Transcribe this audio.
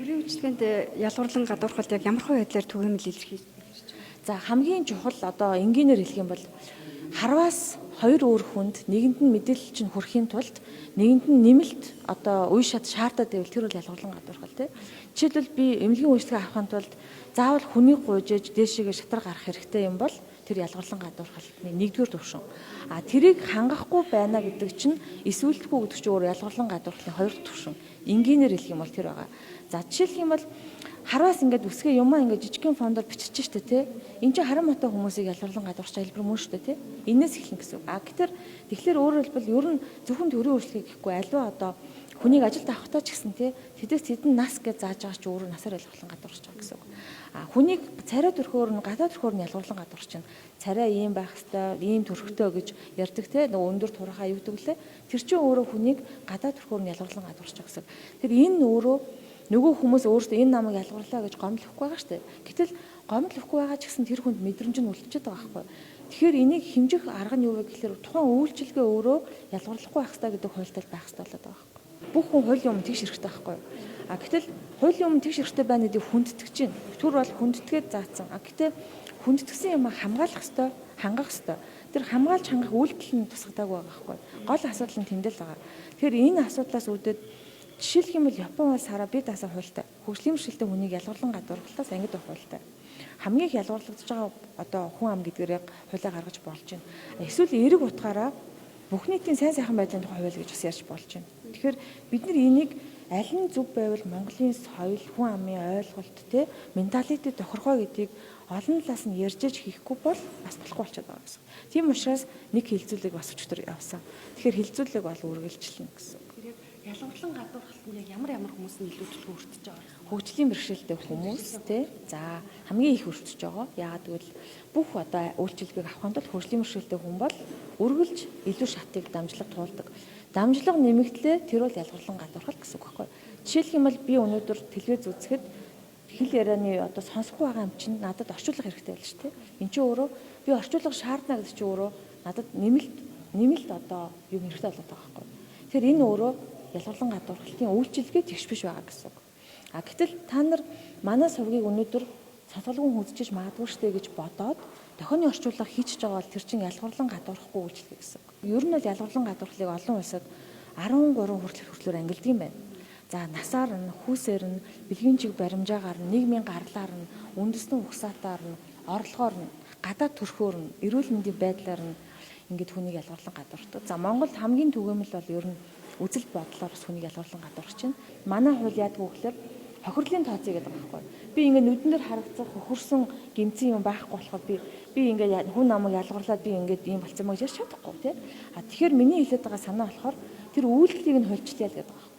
Төрийн үйлчилгээнд ялгуурлан гадуурхалт яг ямар хөө байдлаар түгээмэл илэрхийлж байна? За, хамгийн чухал одоо энгийнээр хэлэх юм бол харваас хоёр өөр хүнд нэгэнд нь мэдээлэл чинь хүрэхийн тулд нэгэнд нь нэмэлт одоо үе шат шаардаад байвал тэр бол ялгуурлан гадуурхал, тий. Жишээлбэл, би эмнэлгийн үйлчилгээ авахын тулд заавал хүнийг гуйж дээшээгээ шатар гарах хэрэгтэй юм бол тэр ялгуурлан гадуурхалтны нэгдүгээр түвшин. А тэрийг хангахгүй байна гэдэг чинь, эсвэлдэхгүй гэдэг чинь өөр ялгуурлан гадуурхлын хоёр дахь түвшин. Энгийнээр хэлэх юм бол тэр байгаа. За, жишээлх юм бол харваас ингээд үсгээ юмаа ингээд жижигхэн фондоор бичиж штэ, тий. Энд чинь харан мотой хүмүүсийг ялгуурлан гадуурч хэлбэр мөн штэ, тий. Энээс эхлэн гэсэн үг. А гэтэл тэгэхээр өөрөөр хэлбэл ер нь зөвхөн төрийн үйлчилгээ гэхгүй, аливаа одоо хүнийг ажилд авахдаа ч гэсэн, тий, тэдэс тэдэн нас гэж зааж байгаа чи өөрөө насаар ялгуурлан гадуурч байгаа гэсэн үг. А хүнийг царай төрхөөр нь, гадаа төрхөөр нь ялгуурлан гадуурч чинь, царай ийм байх хэвээр, ийм төрхтэй гэж ярьдаг, те, нөгөө өндөр турхаа юу гэдэг лээ. Тэр чинь өөрөө хүнийг гадаа төрхөөр нь ялгуурлан гадуурч байгаа гэсэн. Тэр энэ өөрөө нөгөө хүмүүс өөрсдөө энэ намайг ялгуурлаа гэж гомдлохгүй байгаа шүү дээ. Гэтэл гомдлохгүй байгаа ч гэсэн тэр хүнд мэдрэмж нь үлдчихэд байгаа байхгүй. Тэгэхээр энийг хэмжих арга нь юу вэ гэхээр тухайн үйлчилгээ өөрөө ялгуурлахгүй байх хэрэгтэй гэдэг хуультай байх хэрэгтэй болоод байгаа байхгүй. Бүх хүн хуулийн өмнө тэгш хэрэгтэй байхгүй. А гэтэл хуулийн өмнө тэгш хэрэгтэй байна гэдгийг хүндэтгэж байна. Түр бол хүндэтгээд заасан. А гэтээ хүндэтгсэн юм хамгаалах хэрэгтэй, хангах хэрэгтэй. Тэр хамгаалж хангах үйлдэл нь тусгадаагүй байгаа байхгүй. Гол асуудал нь тэндэл байгаа. Тэгэхээр энэ асуудлаас үүдээд, жишээлх юм бол Япон улс хараа, бие даасан хуультай. Хөгжлийн бэрхшээлтэй хүнийг ялгуурлан гадуурхалтаас ангид байх хуультай. Хамгийн их ялгуурлагдж байгаа одоо хүн ам гэдгээрээ хуулиа гаргаж болж байна. Эсвэл эерэг утгаараа бүх нийтийн сайн сайхан байдлын тухай хууль гэж бас ярьж болж байна. Тэгэхээр бид нар энийг аль нь зөв байвал Монголын соёл, хүн амын ойлголт, те, менталитет тохирхоо гэдгийг олон талаас нь ярьж иж хийхгүй бол бас болохгүй болчиход байгаа гэсэн. Тийм учраас нэг хилцүүлэг бас өчтөр явсан. Тэгэхээр хилцүүлэг бол үргэлжлэнэ гэсэн. Ялгуурлан гадуурхалт нь яг ямар ямар хүмүүс нь илүү төлөв өртөж байгаа вэ? Хөгжлийн бэрхшээлтэй хүмүүс, те. За, хамгийн их өртөж байгаа. Яагаад гэвэл бүх одоо үйлчилгээг авахын тулд хөгжлийн бэрхшээлтэй хүн бол үргэлж илүү шатыг дамжлага туулдаг. Дамжлага нэмэгдлээ, тэр бол ялгуурлан гадуурхал гэсэн үг байхгүй. Жишээлх юм бол би өнөөдөр телевиз үзэхэд хэл ярианы одоо сонсохгүй байгаа юм чинь надад орчуулга хэрэгтэй байл шүү, те. Энд чинь өөрөө би орчуулга шаардна гэдэг чинь өөрөө надад нэмэлт одоо юм хэрэгтэй болоод байгаа байхгүй. Тэгэхээр энэ өөрөө ялгуурлан гадуурхалтын үйлчилгээ тэгш биш байгаа гэсэн үг. А гэтэл та нар манай сувгийг өнөөдөр цоцголгүй хүзчиж магадгүй штэ гэж бодоод дохионы орчуулга хийчихэж байгаа бол тэр чинь ялгуурлан гадуурхахгүй үйлчилгээ гэсэн үг. Ер нь бол ялгуурлан гадуурхлыг олон улсад 13 хүртэл хүртлээр ангилдаг юм байна. За, насаар нь, хүүсээр нь, бэлгийн чиг баримжаагаар нь, нийгмийн гарлаар нь, үндэстэн угсаатаар нь, орлогоор нь, гадаад төрхөөр нь, эрүүл мэндийн байдлаар нь ингээд хүнийг ялгуурлан гадуурхдаг. За, Монголд хамгийн түгээмэл бол ер нь үзэл бодлоор бас хүнийг ялгуурлан гадуурхаж байна. Манай хууль яадаг вэ гэхээр хохирлын тооцоо гэдэг байгаа байхгүй. Би ингээд нүдэн дээр харагдах хохирсон гэмцэн юм байхгүй болохоор би ингээд хүн намайг ялгуурлаад би ингээд ийм болцсон маа гэж ярьж чадахгүй, тий. А тэгэхээр миний хэлээд байгаа санаа болохоор тэр үйлдэлийг нь хуульчлаа л гэдэг байгаа.